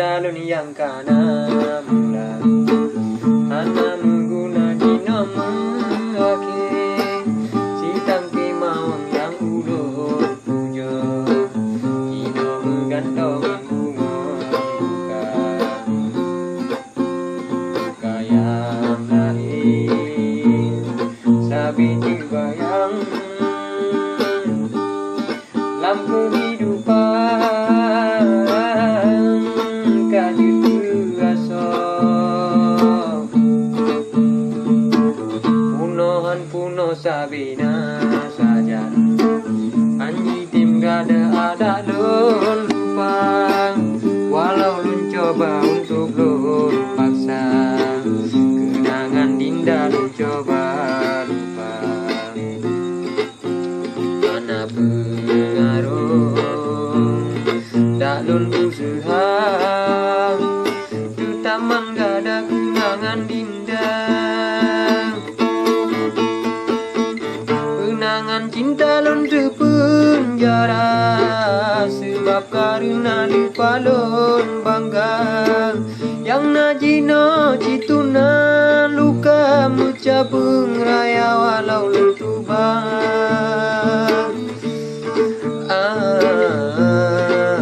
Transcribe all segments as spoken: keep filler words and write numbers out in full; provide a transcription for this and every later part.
Lôn nyang ka na mula, hana meuguna jinoe meuakhé. Sitangke mawöng nyang ulôn pujoe, jinoe meugantong bungöng luka. Luka nyang lahé sabe teubayang lam keuhidupan ka jeuet keu asoe. Punohan punoh sabe na sajan, han jitem gata adak lôn lupa. Walau lôn cuba untuk lôn paksa, keunangan dinda lôn cuba lupa. Hana peungaroh dak lôn useuha, teutamong gata keunangan dinda. Keunangan cinta lôn teupeunjara, seubab kareuna lupa lôn bangga. Nyang na jinoe cit na luka meucabeueng raya walau lôn tuba. Ah, ah,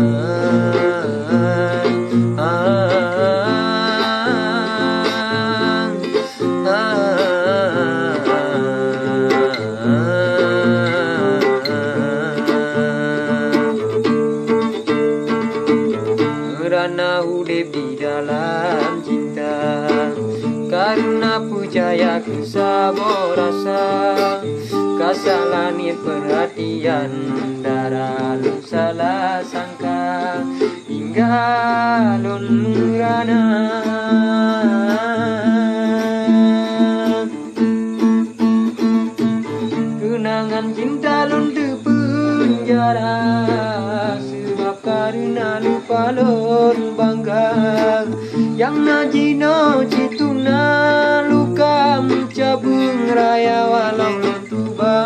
ah, ah. Meurana udeb di dalam cinta, kareuna peucaya keu saboh rasa. Ka salah niet peurhatian, dara lôn salah sangka, hingga lôn meurana. Keunangan cinta lôn teupeunjara, seubab kareuna lupa lôn bangga. Nyang na jinoe cit na luka meucabeueng raya walau lôn tuba.